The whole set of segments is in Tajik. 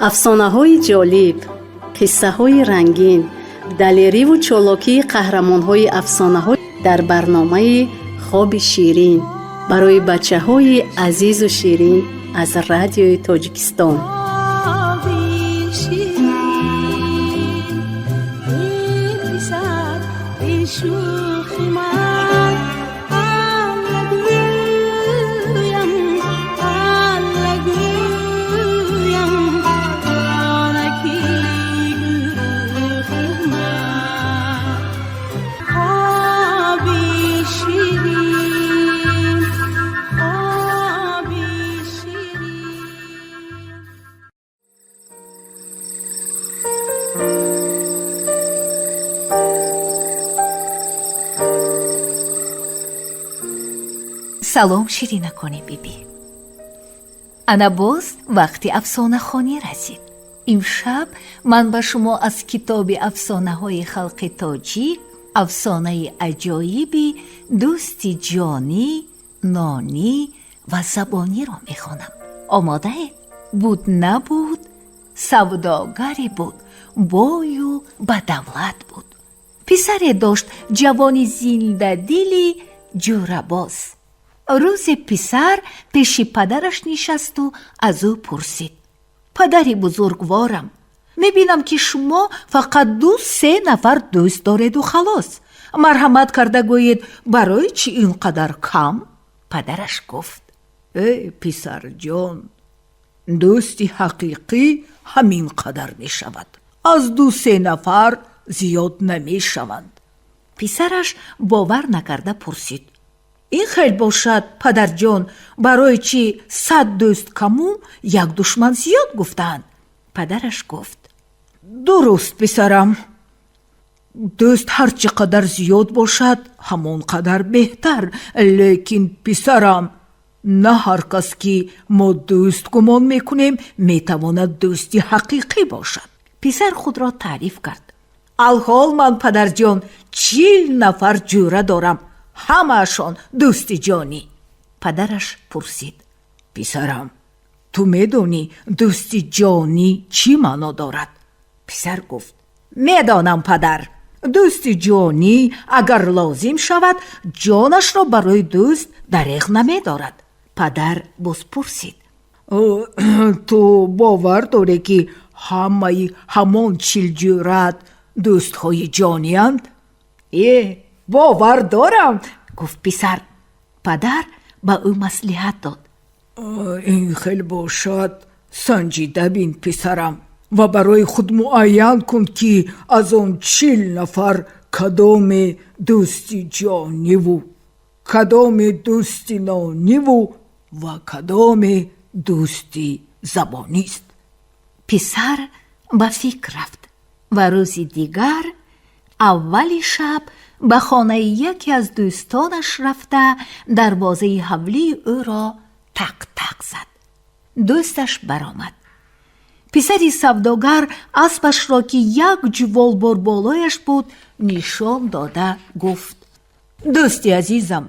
Афсонаҳои ҷолиб, қиссаҳои рангин, далериву чолокии қаҳрамонҳои афсонаҳо дар барномаи «Хоби ширин» барои бачаҳои азизу ширин аз Радиои Тоҷикистон. Хоби ширин, эй писар, эй шӯхи ман, Алла гӯям, Алла гӯям, онаки гурӯҳи ман. Хоби ширин, хоби ширин. Салом, ширинакони бибӣ! Ана боз вақти афсонахонӣ расид. Имшаб ман ба шумо аз китоби афсонаҳои халқи тоҷик афсонаи аҷоиби дӯсти ҷонӣ, нонӣ ва забониро мехонам. Омодаед? Буд, набуд, савдогаре буд, бою ба давлат буд. Писаре дошт, ҷавони зиндадили ҷӯрабоз. Рӯзе писар пеши падараш нишасту аз ӯ пурсид: «Падари бузургворам, мебинам, ки шумо фақат ду се нафар дӯст дореду халос. Марҳамат карда гӯед, барои чӣ ин қадар кам?» Падараш гуфт: «Эй писарҷон, дӯсти ҳақиқӣ ҳамин қадар мешавад, аз ду се нафар зиёд намешаванд». Писараш бовар накарда пурсид: «Ин хел бошад, падарҷон, барои чӣ 100 дӯст каму як душман зиёд гуфтаанд?» Падараш гуфт: «Дуруст, писарам, дӯст ҳар чӣ қадар зиёд бошад, ҳамон қадар беҳтар. Лекин, писарам, на ҳар кас, ки мо дӯст гумон мекунем, метавонад дӯсти ҳақиқӣ бошад». Писар худро таъриф кард: «Алҳол ман, падарҷон, 40 нафар ҷӯра дорам, ҳамаашон дӯсти ҷонӣ». Падараш пурсид: «Писарам, ту медонӣ, дӯсти ҷонӣ чӣ маъно дорад?» Писар гуфт: «Медонам, падар. Дӯсти ҷонӣ агар лозим шавад, ҷонашро барои дӯст дареғ намедорад». Падар боз пурсид: «Ту бовар дорӣ, ки ҳамаи ҳамон 40 ҷӯрат дӯстҳои ҷонианд?» «Э, бовар дорам», гуфт писар. Падар ба ӯ маслиҳат дод: «Ин хел бошад, санҷида бин, писарам, ва барои худ муайян кун, ки аз он 40 нафар кадоме дӯсти ҷониву, кадоме дӯсти нониву ва кадоме дӯсти забонист». Писар ба фикр рафт ва рӯзи дигар аввали шаб ба хонаи яке аз дӯстонаш рафта, дарвозаи ҳавлии ӯро тақ-тақ зад. Дӯсташ баромад. Писари савдогар аспашро, ки як ҷувол бор болояш буд, нишон дода гуфт: «Дӯсти азизам,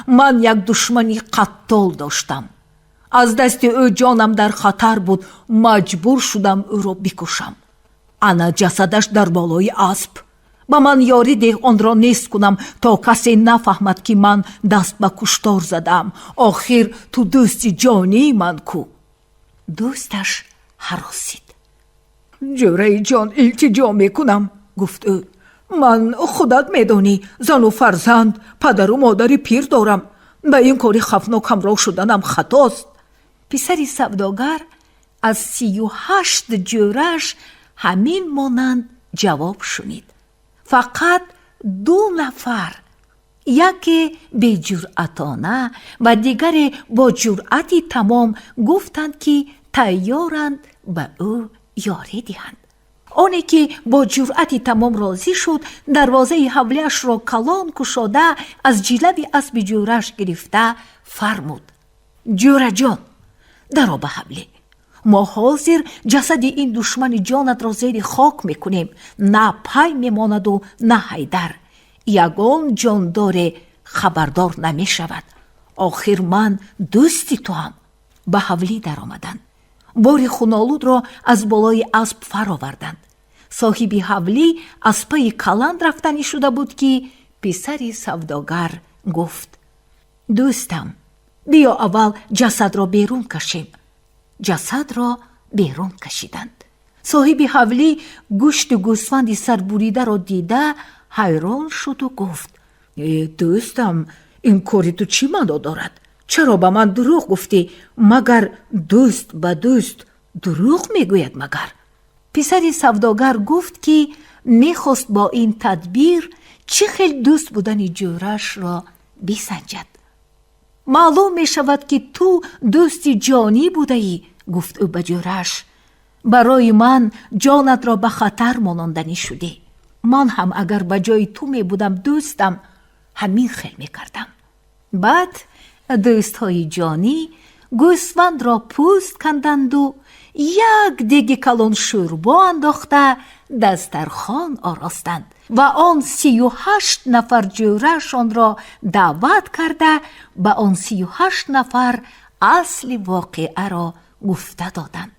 ман як душмани қаттол доштам. Аз дасти ӯ ҷонам дар хатар буд, маҷбур шудам ӯро бикушам. Ана ҷасадаш дар болои асп. Ба ман ёрӣ деҳ, онро нест кунам, то касе нафаҳмад, ки ман даст ба куштор задам. Охир ту дӯсти ҷонии ман ку». Дӯсташ ҳаросид. «Ҷӯраи ҷон, илтиҷо мекунам», гуфт ӯ. «Ман, худат медонӣ, зану фарзанд, падару модари пир дорам. Ба ин кори хавфнок ҳамроҳ шуданам хатост». Писари савдогар аз 38 ҷӯраш ҳамин монанд ҷавоб шунид. Фақат ду нафар, яке беҷуръатона ва дигаре бо ҷуръати тамом, гуфтанд, ки тайёранд ба ӯ ёрӣ диҳанд. Оне ки бо ҷуръати тамом розӣ шуд, дарвозаи ҳавлиашро калон кушода, аз ҷилави аспи ҷӯраш гирифта фармуд: «Ҷӯраҷон, даро ба ҳавлӣ. Мо ҳозир ҷасади ин душмани ҷонатро зери хок мекунем. На пай мемонаду, на ҳайдар. Ягон ҷондоре хабардор намешавад. Охир ман дӯсти туам». Ба ҳавлӣ даромаданд. Бори хунолудро аз болои асп фароварданд. Соҳиби ҳавлӣ аз пайи каланд рафтанӣ шуда буд, ки писари савдогар гуфт: «Дӯстам, биё аввал ҷасадро берун кашем». Ҷасадро берун кашиданд. Соҳиби ҳавлӣ гӯшти гӯсфанди сарбуридаро дида ҳайрон шуду гуфт: «Э, дӯстам, ин кори ту чӣ маъно дорад? Чаро ба ман дурӯғ гуфтӣ? Магар дӯст ба дӯст дурӯғ мегӯяд магар?» Писари савдогар гуфт, ки мехост бо ин тадбир чӣ хел дӯст будани ҷӯрашро бисанҷад. «Маълум мешавад, ки ту дӯсти ҷонӣ будаӣ», гуфт ӯ ба ҷӯраш. «Барои ман ҷонатро ба хатар мононданӣ шудӣ. Ман ҳам агар ба ҷои ту мебудам, дӯстам, ҳамин хел мекардам». Баъд дӯстҳои ҷонӣ гӯсфандро пӯст канданду як деги калон шӯрбо андохта дастархон оростанд ва он 38 нафар ҷӯраашонро даъват карда, ба он 38 нафар асли воқеаро гуфта доданд.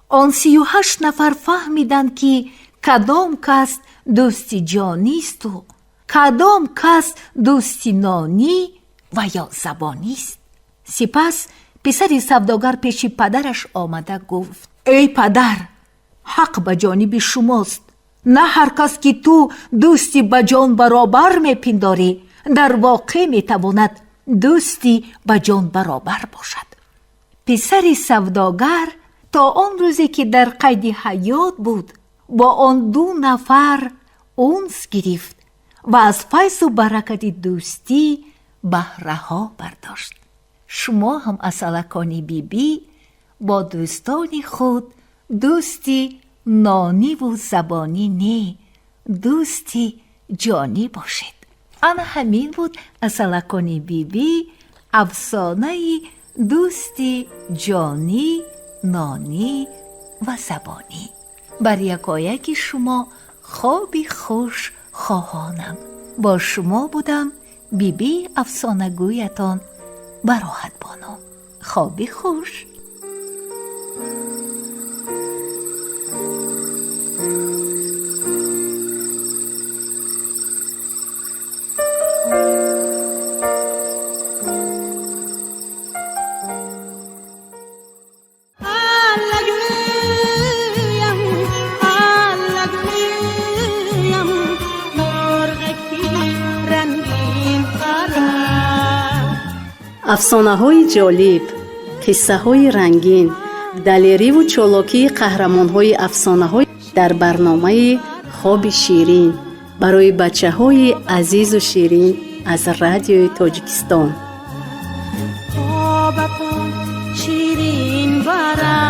Он 38 нафар фаҳмиданд, ки кадом кас дӯсти ҷонисту кадом кас дӯсти нонӣ ва ё забонист. Сипас писари савдогар пеши падараш омада гуфт: «Эй падар, ҳақ ба ҷониби шумост. На ҳар кас, ки ту дӯсти ба ҷон баробар мепиндорӣ, дар воқеъ метавонад дӯсти ба ҷон баробар бошад». Писари савдогар то он рӯзе, ки дар қайди ҳаёт буд, бо он ду нафар унс гирифт ва аз файзу баракати дӯстӣ баҳраҳо бардошт. Шумо ҳам, асалакони бибӣ, бо дӯстони худ дӯсти нониву забонӣ не, дӯсти ҷонӣ бошед. Ана ҳамин буд, асалакони бибӣ, афсонаи дӯсти ҷонӣ, нонӣ ва забонӣ. Бар якояки шумо хоби хуш хоҳонам. Бо шумо будам бибии афсонагӯятон Бароҳатбону. Хоби хуш. Аллагӯям, аллагӯям, мурғаки рангин парад. Афсонаҳои ҷолиб, қиссаҳои рангин, далериву чолокии қаҳрамонҳои афсонаҳо дар барномаи «Хоби ширин» барои бачаҳои азизу ширин аз Радиои Тоҷикистон. Хобатон ширин барад.